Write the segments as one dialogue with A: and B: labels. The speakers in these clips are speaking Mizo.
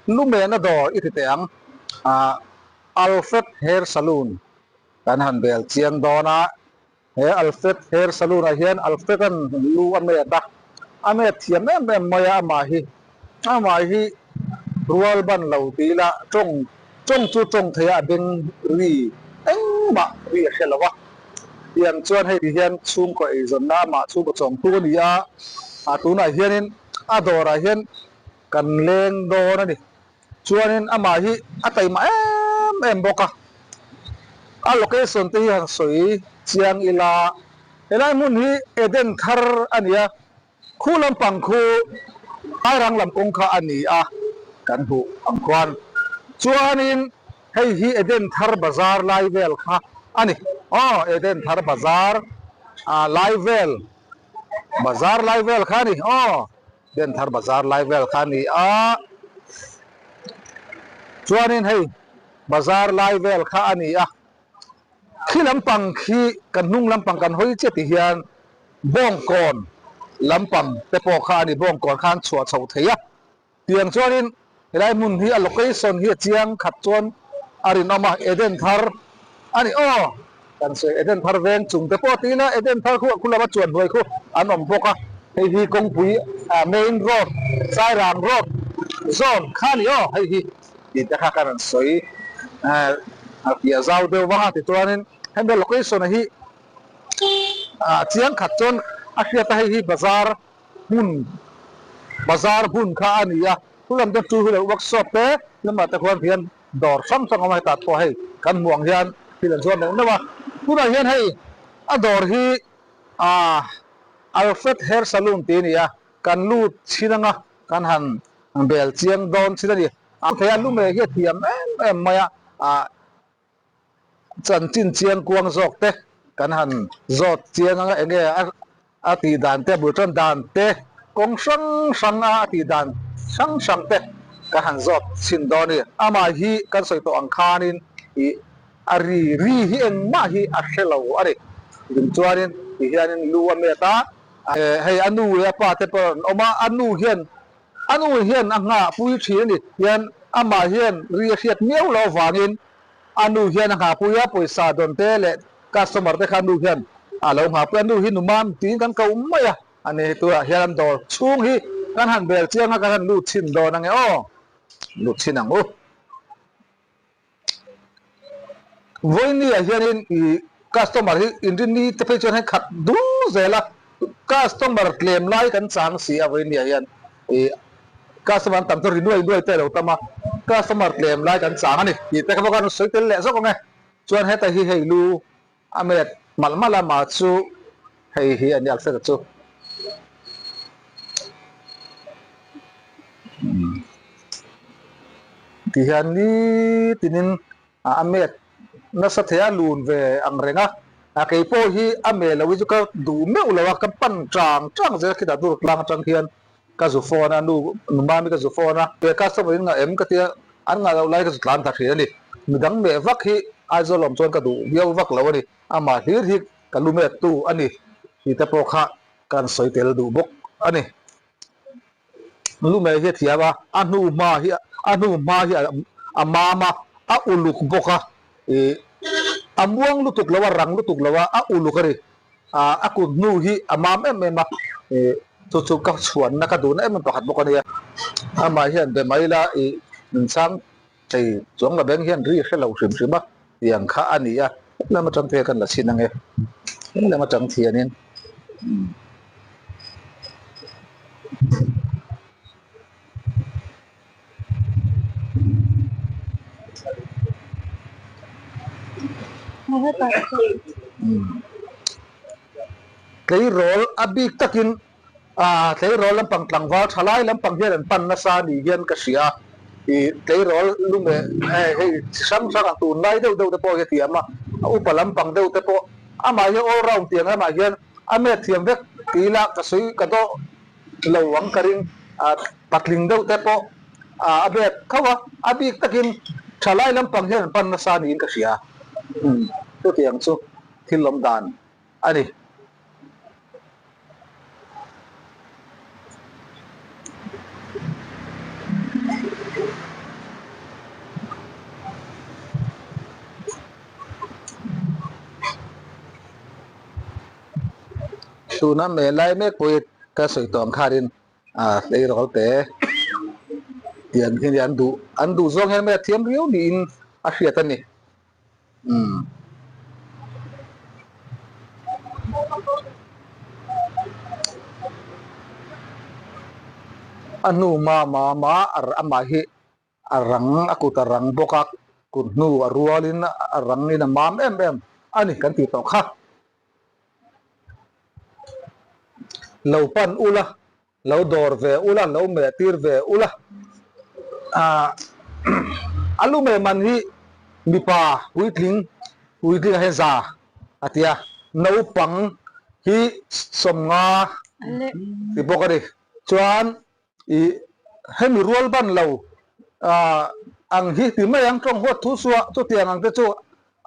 A: Lumena dawr i ti teh ang. Ah Alfred Hair Saloon kan han bel chiang dawn a. He Alfred Hair Saloon ah hian Alfred-a'n lu a met a, a met thiam em em mai a amah hi. Amah hi rual ban lo ti ila tawng tawng chu tawng thei a a beng ri engmah ri a hre lo a. Tiang chuan hei ti hian chhungkaw eizawnna amah chhungkaw chawngtu a ni a, ah tunah hianin a dawrah hian kan leng dawn a ni. Chuanin amah hi a taima em em bawk a, a location te hi han sawi chiang ila, helai hmun hi Eden thar a ni a, khu lampang khu Airang lam kawng kha a ni a kan hmuh ang khuan. Chuanin hei hi Eden thar bazar lai vel kha a ni. Aw Eden thar bazar lai vel, bazar lai vel kha a ni. Aw. Denthar bazar lai vel kha a ni a, chuanin hei bazar lai vel kha a ni a, khi lampang khi kan hnung lampang kan hawi chiah tih hian Bawngkawn lampang te pawh kha a ni, Bawngkawn kha an chhuah chho thei a. Tiang chuanin helai hmun hi a location hi a chiang khat chuan a rinawm a, Eden thar a ni aw, kan sawi Eden thar veng chung te pawh ti ila Eden thar khu khu lama chuan hnuai khu an awm bawk a, hei hi kawngpui main road Sairang road zawn kha a ni aw hei hi tih te kha kan rawn sawi a piah zau deuh vang a tichuanin hemi location hi a chiang khat chuan a hriat a hei hi bazar. hmun bazar hmun kha a ni a chu lam te two wheeler workshop te lamah te khuan hian dawr hrang hrang a awm a hetah pawh hei kan hmuh ang hian thil an zuar neuh neuh a tunah hian hei a dawr hi ah Alfred Hair Saloon tih a ni a kan lut chhin anga kan han bel chiang dawn chin a ni a thei a lumeh hi a thiam em em mai a ah. Chanchin chiang kuang zawk te kan han zawt chiang anga enge a tih dan te, bul tan dan te, kawng hrang hrang a a tih dan hrang hrang te kan han zawt chhin dawn a ni. Amah hi kan sawi tawh ang khanin ih a ri ri hi engmah hi a hre lo a ni. Tin chuanin ti hianin lu a met a, hei a nu leh a pa te pawh an awm a, a nu hian a nu hian a nghah pui thin a ni. Tihian amah hian ri a hriat miau loh avangin A nu hian a nghahpui a, pawisa dawn te leh customer te kha a nu hian a lo nghahpui a, nu hi numam tiin kan ko mai a, a ni turah hian an dawr chhung hi kan han bel chiang a, kan han lut chhin dawn ange aw, lut chhin ang u. Vawinia hianin i customer hi inrinni te phei chuan hei khat dul zel a, Customer tlem lai kan chang si a vawinia hian ih customer an tam chu ri nuai nuai te a lo tam a, customer tlem lai kan chang a ni tih te kha bawk a rawn sawi tel leh zawk ang e. Chuan heta hi hei lu a met malh malh a mah chu hei hi a ni Alfred-a chu. Ti hian nitinin A met nasa thei a lun ve ang reng a, a kei pawh hi a meh loh hi chu ka duh meuh lo a, ka pan tang tang zel a khitah dur tlang atang khian ka zu phone a, nu numami ka zu phone a, ke customer in ngah em ka tia an ngah loh lai ka zu tlan ta thin a ni, midang meh vak hi Aizawl awm chuan ka duh viau vak lo a ni, amah hlir hi ka lu met tu a ni tih te pawh kha kan sawi tel duh bawk a ni. Lu mai hi a thiam a, a hnu hma hi a hnu hma hi a mam a, a uluk bawk a, ih a muang lutuk lo a, rang lutuk lo a, a uluk a ni. Ah a kut hnu hi a mam em em a, ih chu chu ka chhuanna ka duhna em em pakhat bawk a nia. Amah hian be mai ila ih min chhang thei chuang la beng hian ri hre lo hrim hrim a tiang kha a ni a, helam atang te hian kan la chhin ange, helam atang thianin. Tleirawl a bik takin ah tleirawl lampang tlangval thalai lampang hian an pan nasa ni hian ka hria ih tleirawl lungeh hei chi hrang hrang ang tunlai deuh deuh te pawh hi a thiam a a upa lampang deuh te pawh amah hi all round tiang lamah hian A met thiam vek ti ila ka sawi ka dawh lo ang ka ring a, patling deuh te pawh a bet tho a, a bik takin thalai lampang hian an pan nasa niin ka hria. Umm chutiang chu thil awm dan a ni. Tuna meh lai mek pawhin ka sawi tawh ang khanin tleirawl te tiang hi an duh an duh zawng hian mai a thiam riau niin a hriat a ni. Umm. A hnu ma ma ma amah hi a rang a kut a rang bawk a, kut hnu a rualin a rangin a mam em em a ni kan tih tawh kha. Lo pan ula Lo dawr ve ula, lo meh tir ve ula. Aah a lu meh man hi mipa puitling, puitling ah hian za a ti a, naupang hi 50 ti bawk a ni. Chuan ih hemi rual ban lo aah ang hi ti mai ang tawng huat thu suah chutiang ang te chu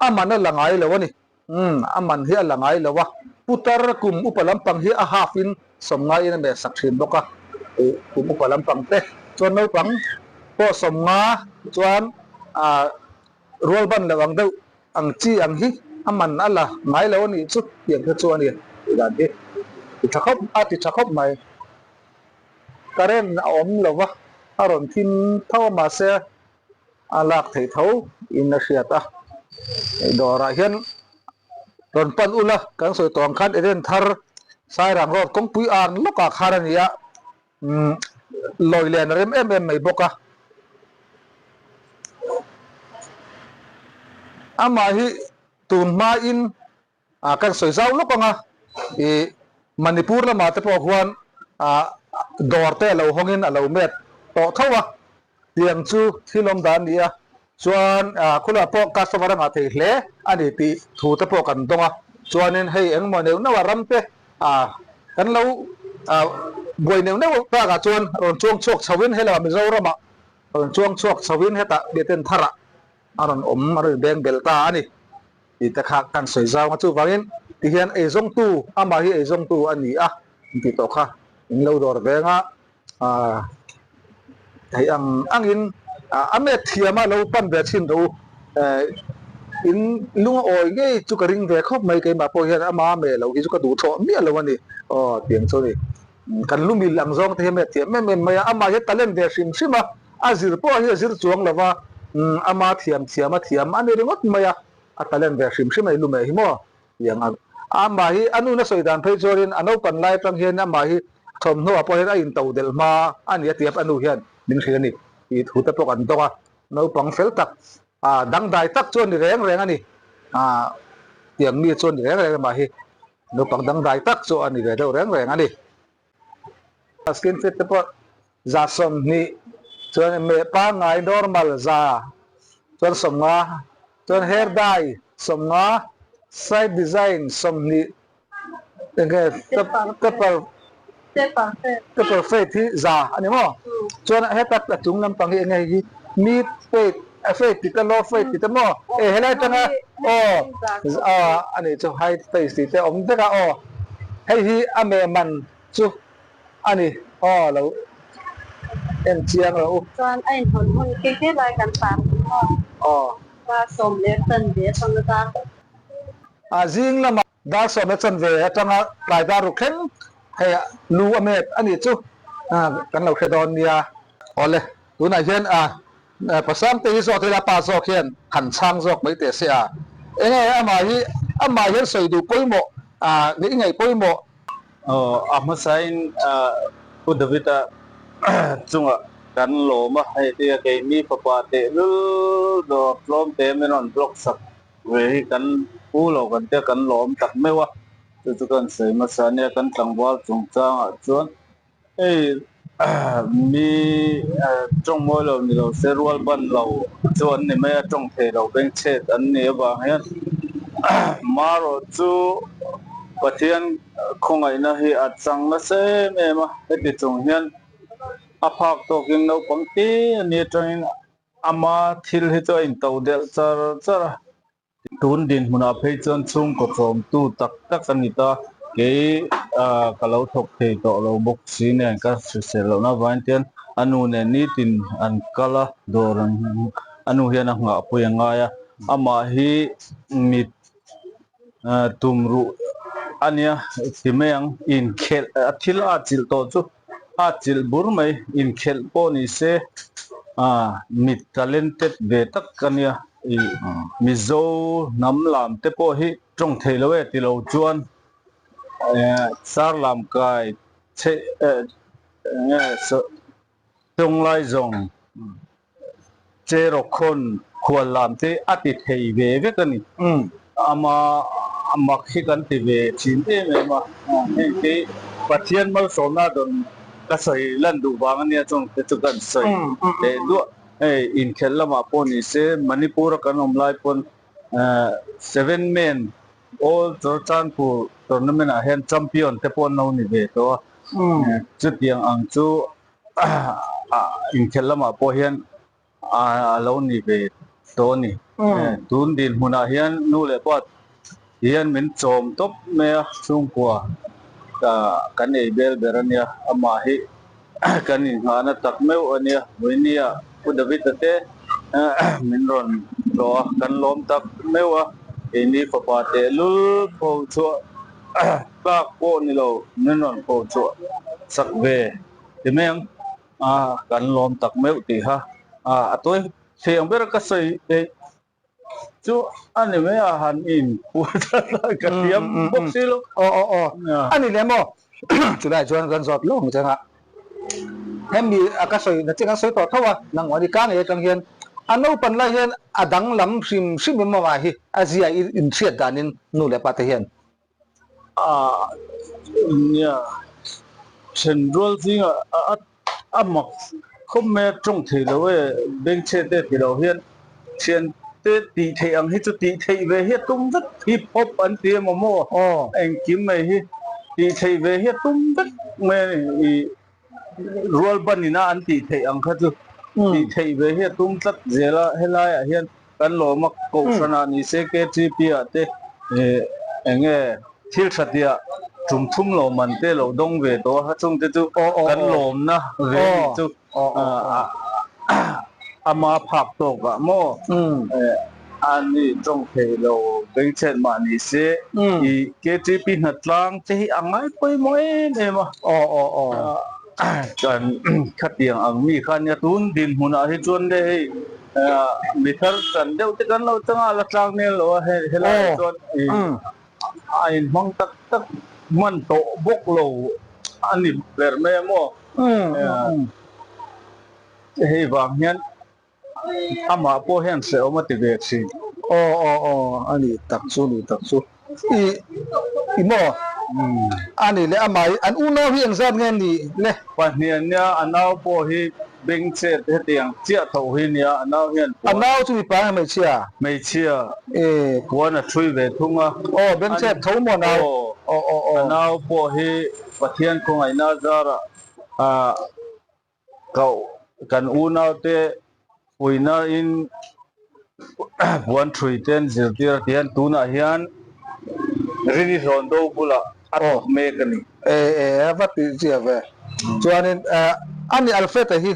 A: A man a la ngai lo a ni. Umm, a man hi a la ngai lo a. Putar kum upa lampang hi a half in 50 in a meh sak thin bawk a. Ih, kum upa lampang te chuan naupang pawh 50 chuan ah rual ban loh ang deuh ang chi ang hi a man a la ngai lo a nih chu tiang kha chu a ni tih dan hi ti tha khawp a ti tha khawp mai. Current a awm lo va, a rawn thim tho a mahse a lak theih tho in a hriat a, hei dawrah hian rawn pan ula kan sawi tawh ang khan Eden thar Sairang road kawngpui an lawkah khan a ni a, umm lawi len a rem em em mai bawk a. Amah hi tun hmain Ah kan sawi zau lawk ang a, ih Manipur lamah te pawh huan ah dawr te a lo hawngin a lo met tawh tho a, tiang chu thil awm dan a ni a, chuan ah khulaiah pawh customer a ngah thei hle a ni tih thu te pawh kan dawng a, chuanin hei engmaw neuh neuh a ram te ah kan lo ah buai neuh neuh takah chuan rawn chuang chhuak chhoin helaiah Mizoramah rawn chuang chhuak chhoin hetah Biaten tharah a rawn awm a rawn beng bel ta a ni. Tih te kha kan sawi zau ang a, chuvangin tihian eizawngtu, amah hi eizawngtu a ni a in tih tawh kha in lo dawr veng a, aah theih ang angin a met thiam a lo pan ve chhin rawh u, eh in lung a awi ngei chu ka ring ve khawp mai keimah pawh hian ama meh loh hi chu ka duh thawh miah lo a ni, aw tiang chu a ni. Kan lu mil ang zawng te hi a met thiam em em mai a, amah hi a talent ve hrim hrim a, a zir pawh hi a zir chuang lo va, ama thiam thiam a thiam a ni ringawt mai a. A talent ve hrim hrim a i lu meh hi maw? Ti ang a. Amah hi a nuna sawi dan phei chuanin a naupan lai atang hian amah hi thawmhnaw ah pawh hian a into delh hma a ni a ti a, a nu hian min hrilh a ni tih thu te pawh kan dawng a. Naupang fel tak, dangdai tak chu a ni reng reng a ni. Tiang mi chu a ni reng reng amah hi naupang dangdai tak chu a ni ve deuh reng reng a ni. Skin fit te pawh 120 chuan meh pangngai normal 100 chuan 50 chuan hair dye 50 side design 20 enge taper taper fade hi 100 a ni maw chuan heta a chung lampang hi enge hi mid fade a fade tih te low fade tih te maw e helai atanga aw a nih chu high face tih te awm vek a aw hei hi a meh man chu a ni aw lo en chiang rawh u.
B: Chuan a inhawn hun khi helai kan par hun maw?
A: Aw.
B: Dar 10:15 atanga dar.
A: A zing lamah dar 10:15 atanga tlai dar ruk thleng hei lu a met a nih chu kan lo hre dawn nia. Awle tunah hian a Pasang te hi zawk ila pa zawk hian han chhang zawk mai teh se a. Enge amah hi amah hian sawi duh pawimawh a i ngaih pawimawh.
C: Aw a hmasain Pu David-a chungah kan lawm a, hei tia keini fapa tehlul dawr tlawm te min rawn block sak ve hi kan pu lo kan tia kan lawm tak meuh a, chu chu kan sawi hmasa ania kan tlangval chungchangah chuan Hei mi tawng mawi lo ni lo se rual ban lo chu an ni mai a, tawng thei lo beng chhet an nih avang hian marawh chu Pathian khawngaihna hi a chang nasa em em a, heti chung hian a phak tawkin naupang te a ni atangin ama thil hi chu a into delh char char a. Tun dinhmunah phei chuan chhungkaw tlawmtu tak tak a ni ta. Kei ka lo thawk thei tawh lo bawk si nen ka hrisel lohna avangin tian a nu nen nitin an kal a, dawr an a nu hian a nghahpui a ngai a. Amah hi mit tumruh. a nia ti mai ang inkhelh a thil a atchilh tawh chu a atchilh bur mai inkhelh pawh ni se ah mi talented ve tak a nia ih Mizo hnam lam te pawh hi tawng thei lo e ti lo chuan eh sar lam kai chhe eh eng nge Chawnglai zawng Cherawkhawn khual lam te a ti thei ve vek a ni. Ama a mak hi kan ti ve thin em em a, heng te Pathian malsawmna dawn ka sawi lan duh vang a nia chuang te chu kan sawi leh duah. Hei inkhelh lamah pawh ni se Manipur a kan awm lai pawn Seven Men All Churachandpur Tournament ah hian champion te pawh an lo ni ve tawh a, chutiang ang chu inkhelh lamah pawh hian a lo ni ve tawh a ni. Tun dinhmunah hian nu leh pa hian min chawm tawp mai a, chhungkua kan ei bel ber a nia, amah hi kan inghahna tak meuh a nia. Vawinia Pu David-a te min rawn tlawh a, kan lawm tak meuh a, keini fapa tehlul pho chhuah tlak pawh ni lo min rawn pho chhuah sak ve ti mai ang a, kan lawm tak meuh tih kha a tawi thei ang ber a ka sawi theih chu a ni mai a, han in puh ka thiam bawk si lo.
A: Aw aw aw a ni lem aw chulai chuan kan zawt lo ang chang a hemi a ka sawi na chiang an sawi tawh tho a nangmah ni ka ngei atang hian a naupan lai hian a danglam hrim hrim em awmah hi a zia i inhriat danin nu leh pa te hian
C: A nia then rual zingah a a mak khawp mai a tawng thei lo e bengchhe te ti lo hian thian te tih theih ang hi chu tih theih ve hi a tum vek hip hop an ti emaw maw engkim mai hi tih theih ve hi a tum vek mai a ni ih rual ban ina an tih theih ang kha chu tih theih ve hi a tum tlat zel a helaiah hian Kan lawm a kohhran ah ni se KTP ah te eng nge thil tha tia tum thum lawm an te lo dawng ve tawh a chung te chu kan lawmna ve nih chu ama phak tawk ah maw a ni tawng thei lo bengchhet mah ni se i KTP hnatlang te hi a ngai pawimawh em em a. Kan khatiang ang mi kha nia tun dinhmunah hi chuan le hei mi thar chan deuh te kan lo changa la tlang nel lo a hei helai ah chuan a inhmang tak tak hman tawh bawk lo a ni ber mai a maw hei vang hian Amah pawh hian hrehawm a ti ve thin.
A: Aw aw aw a ni tak chu ni tak chu i i maw a ni le amah hi an unau hi engzat nge ni le.
C: Pahnih an nia a nau pawh hi bengchhet hetiang chiah tho hi nia a nau hian
A: puan. A nau chu mipa nge hmeichhia?
C: Hmeichhia puan a thui ve thung a.
A: Aw bengchhet tho maw a nau?
C: Aw aw aw. A nau pawh hi Pathian khawngaihna zarah ah. Koh kan unaute puihnain puan thui te an zirtir a ti hian tunah hian Rini Hlawndo bulah a thawk mek a ni.
A: E e a va tih chiah ve. Chuanin ani Alfred-a hi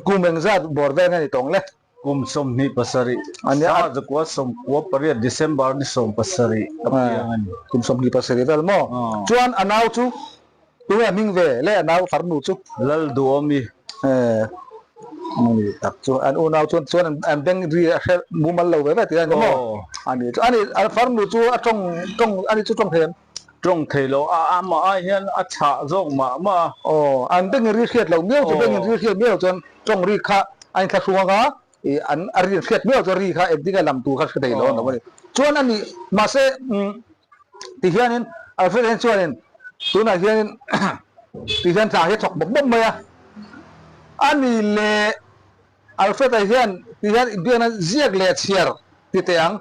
A: kum engzat bawr vel nge ni tawng le?
C: Kum 27, Sangha 98 December ni 17 a piang a ni.
A: Kum 27 vel maw? Chuan a nau chu tunge a hming ve le a nau farnu chu?
C: Lalduhawmi.
A: Ani tak chu an unau chuan chuan an beng ri a hre mumal lo ve ve tih a ni maw? Ani chu ani a farnu chu a tawng tawng ani chu tawng thei em?
C: Tawng thei lo a amah ai hian a chhah zawk mah mah a.
A: Aw an beng ri hriat loh miau chu beng ri hriat miau chuan Tawng ri kha a inthlahrung anga ih an a ri hriat miau chuan ri kha engtin nge lam tur kha hre thei lo an awm a ni. Chuan a nih mahse ti hianin Alfred hian chuanin tunah hianin ti hian tla hi a thawk bawp bawp mai a. A ni leh Alfred-a hian ti hian biakna ziak leh chhiar ti teh ang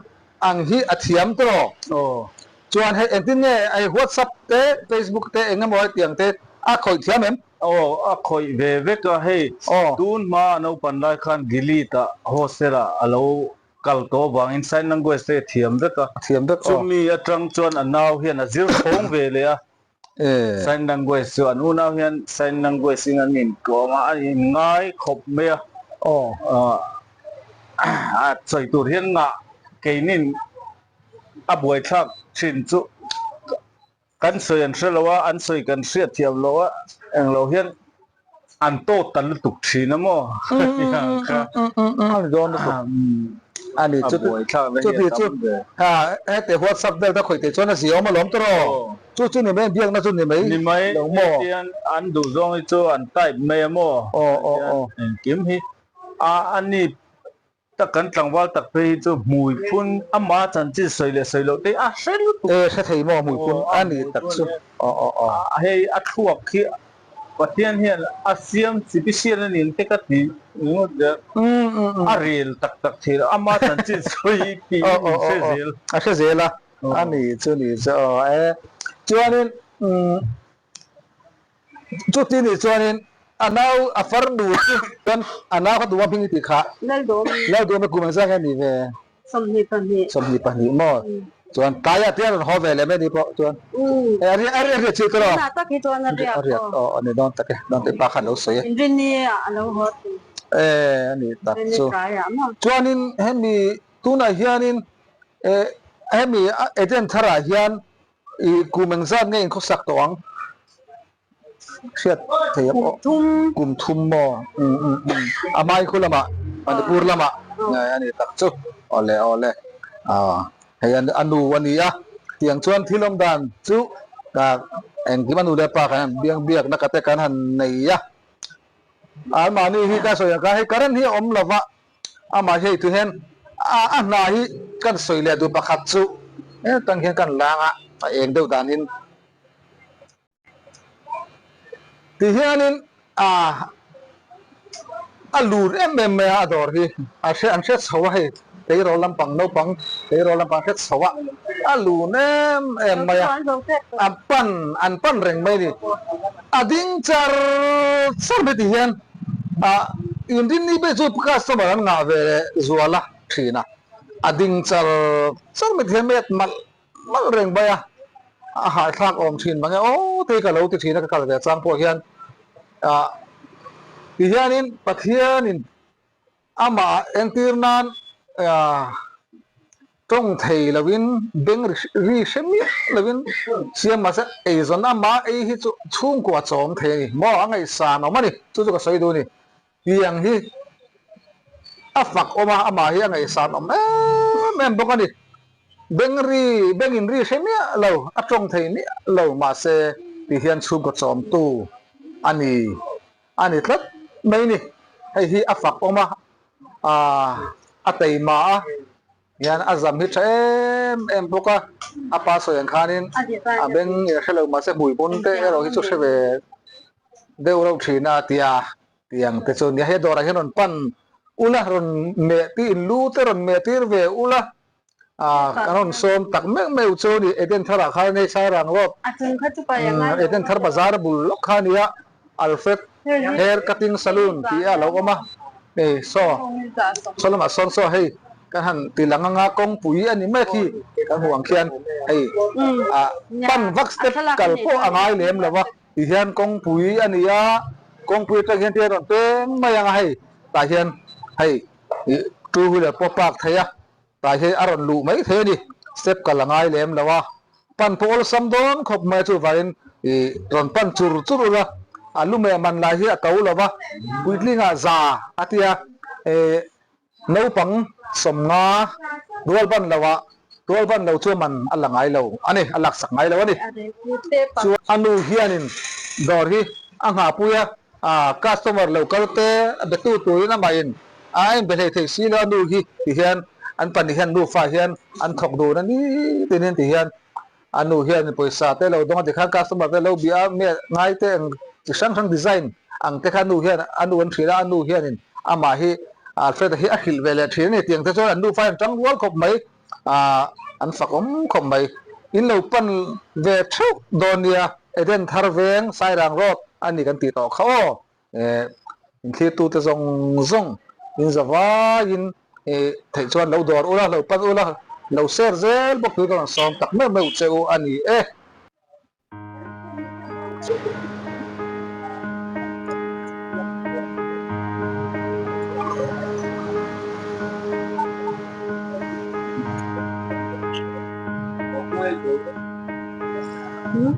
A: ang hi a thiam tawh. Chuan hei engtin nge hei WhatsApp te Facebook te eng emaw hetiang te a khawih thiam em?
C: Aw, a khawih ve vek a, hei tun hma a naupan lai khan Gilead ah hostel ah a lo kal tawh avangin sign language te a thiam vek a, chumi atang chuan a nau hian a zir khawng ve leh a, sign language chu an unau hian sign language in an inkawm a, an inngai khawp mai a, a sawi tur hian ngah keinin a buaithlak thin chu. Kan sawi an hre lo a, an sawi kan hriat thiam lo a, englo hian an tawt ta lutuk thin a maw?
A: A ni dawn lutuk. A ni chu chuti chu ha hete WhatsApp vel ka khawih theih chuan a ziawm alawm tawh. Chu chu ni mai biakna chu ni mai
C: Ni mai
A: lo maw?
C: Hetian an duh zawng hi chu an type mai a maw?
A: Aw aw aw.
C: Engkim hi a a ni Tak kan tlangval tak phei hi chu hmui phun ama chanchin sawi leh sawi loh te a hre lutuk.
A: E hre thei maw hmui phun a ni tak chu aw aw aw.
C: Hei a thluak hi Pathian hian a siam special a ni ang te ka ti ringawt zel. A rel tak tak thei lo ama chanchin sawi tih in hre zel.
A: A hre zel a a ni chu ni chu aw e chuanin Chuti nih chuanin a nau a farnu chu chuan a nau kha duhawm hming i tih kha.
B: Lalduhawm.
A: Lalduhawm i kum engzah nge ni ve?
B: 22.
A: 22 maw? Chuan tlaiah te a rawn haw ve leh mai ni pawh chuan. E a riak a riak chih tawh lo.
B: Tunah tak hi chuan a riak
A: A riak aw a ni dawn tak e dawn tak e pa khan lo sawi e.
B: Inrinni ah a lo haw thin.
A: E a ni tak chu.
B: Inrinni tlaiah maw?
A: Chuanin hemi tunah hianin e hemi Eden tharah hian I kum engzat nge in khawsak tawh ang? Hriat thei a pawh.
B: Kum thum.
A: Kum thum maw? Um um um. A hmai khu lamah, Manipur lamah a ni tak chu. Awle awle. Ah hei a nu a ni a. Tiang chuan thil awm dan chu ka engkim a nu leh pa kan han biang biakna ka te kan han nei a. Anmahni hi ka sawi ang khan hei current hi a awm lova. Amah hi hei tu hian a a hna hi kan sawi leh duh pakhat chu hetang hian kan lang a, a eng deuh danin ti hianin a a lut em em mai a a dawr hi a hre an hre chho a hei tleirawl lampang naupang tleirawl lampang hre chho a a lun em em mai a a pan an pan reng mai a ni a ding char char mai ti hian. Ah inrinni pawh chu customer an ngah ve leh zual a thin a, a ding char char mai thiam et malh malh reng mai a, a hahthlak awm thin mange aw te hi ka lo ti thin a ka kal ve chang pawh hian ah tihianin Pathianin Amah entir nan tawng thei lovin beng ri hre miah lovin siam mahse eizawn amah ei hi chu chhungkua chawm thei a ni maw a ngaihsan awm a ni chu chu ka sawi duh a ni tiang hi a fak awm a amah hi a ngaihsan awm em em bawk a ni beng ri beng in ri hre miah lo a tawng thei miah lo mahse ti hian chhungkaw chawmtu a ni. A ni tlat mai ni. Hei hi a fak awm a, aah a teima a, hian a zam hi tha em em bawk a, a pa sawi ang khanin a beng in a hre lo mahse hmui bun te erawh hi chu hre ve deuh reuh thin a tia tiang te chu nia. He dawrah hian rawn pan ula rawn meh tir in lu te rawn meh tir ve ula Ah, kan rawn sawm tak meuh meuh chu ni Eden Tharah khan hei Sairang Road, Eden Thar Bazar bul lawk kha a nia, Alfred Hair Cutting Saloon tih a lo awm a, hei saw, saw lamah sawn saw hei kan han ti lang anga kawngpui a ni mai khi kan hmuh ang khian hei ah pan vak step kal pawh a ngai lem lo va, ti hian kawngpui a ni a, kawngpui atang hian ti a rawn peng mai ang a hei tah hian hei two wheeler pawh park thei a. Tlai hi a rawn luh mai thei a ni. Step kal a ngai lem lo a, pan pawh awlsam dawn khawp mai a chuvangin i rawn pan chur chur ula, a lu meh man lai hi a to lo va, puitlingah za a ti a, i naupang sawmnga rual ban lo ah rual ban lo chu man a la ngai lo a ni, a laksak ngai lo a ni. Chuan a nu hianin dawr hi a nghahpui a. A customer lo kal te a be tu turin amahin a inbe hlei thei si lo a nu hi ti hian an pahnih hian nufa hian an thawk dun a ni tinin ti hian a nu hian pawisa te lo dawng a tikhan customer te lo bia a me ngai te eng chi hrang hrang design ang te kha nu hian a nu an hrilh a a nu hianin amah hi Alfred-a hi a hrilh ve leh thin a ni tiang te chuan an nufa hian tang rual khawp mai ah an fak awm khawp mai. In lo pan ve theuh dawn nia Eden thar veng Sairang Road a ni kan tih tawh kha aw. Eh inthlirtute zawng zawng in za vaiin eh theih chuan lo dawr ula lo pan ula lo share zel bawk tui ka rawn sawm tak meuh meuh che u a ni e.
B: Hmm?